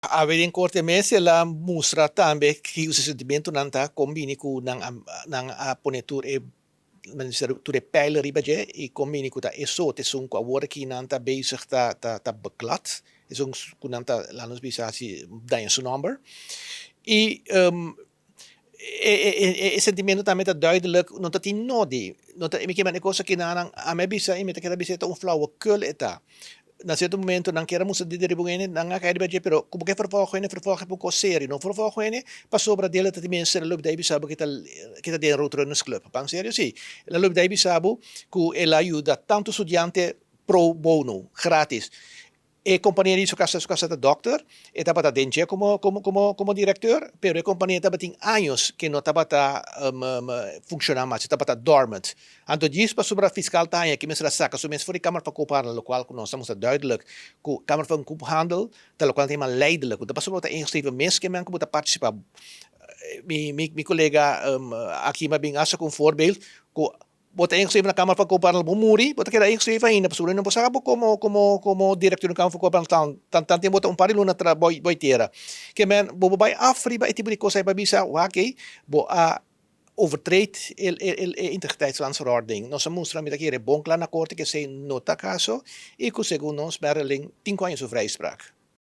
Awe den korte mes el a mustra tambe ki su sentimentunan ta kon bini ku nan a nan a pone tur e tur e pijlen riba dje i kon bini ku ta e so ta esun ku awor aki nan ta bezig ta ta ta beklad, esun ku nan ta laat nos bisa hasi daña su nomber. I e sentimentu tambe ta duidelijk, no ta tin nodi, no ta mi kier e kos aki nan a mi a bisa i mi ta keda bisa e ta un flauwekul e ta. Na sierto momento nan kier a mustra di riba un hende, nan a kai riba dje, pero ku bo ke vervolg hende, vervolg e por kos serio, no vervolg hende pasobra dele ta tin mester a lubida i bisa bo ke ta ke ta den Roadrunners Club. Pan serio si, el a lubida i bisa bo ku el a yuda tantu studiante pro bono, gratis. E kompania di su kasa, su kasa ta dòkter, e tabata den dje komo komo komo komo direkteur, pero e kompania tabatin años ke no tabata funshoná mas, e tabata dormant. Anto djis pasobra fiskal ta haña ke mester a saka su mes for di Kamer van Koophandel, lokual ku nos ta mustra duidelijk ku Kamer van Koophandel ta lokual ta yama leidelijk, ku ta pasobra bo ta ingeschreven mes ke men ku bo ta partisipá. Mi mi mi kolega aki a bin hasta ku un voorbeeld ku Bo ta ingeschreven na Kamer van Koophandel, bo muri, bo ta keda ingeschreven ainda, pasobra no por saka bo komo komo komo direktor di Kamer van Koophandel tan tan tan tempo bo ta un par di luna tra boi boi tera. Ke men bo bo bai af riba e tipo di kos ei pa bisa wak ei bo a overtreed e e e integriteitslandsverordening. Nos a mustra mi ta kere bon kla na korte ke esei no ta kaso i ku segun nos Marilyn tin ku haña su vrijspraak.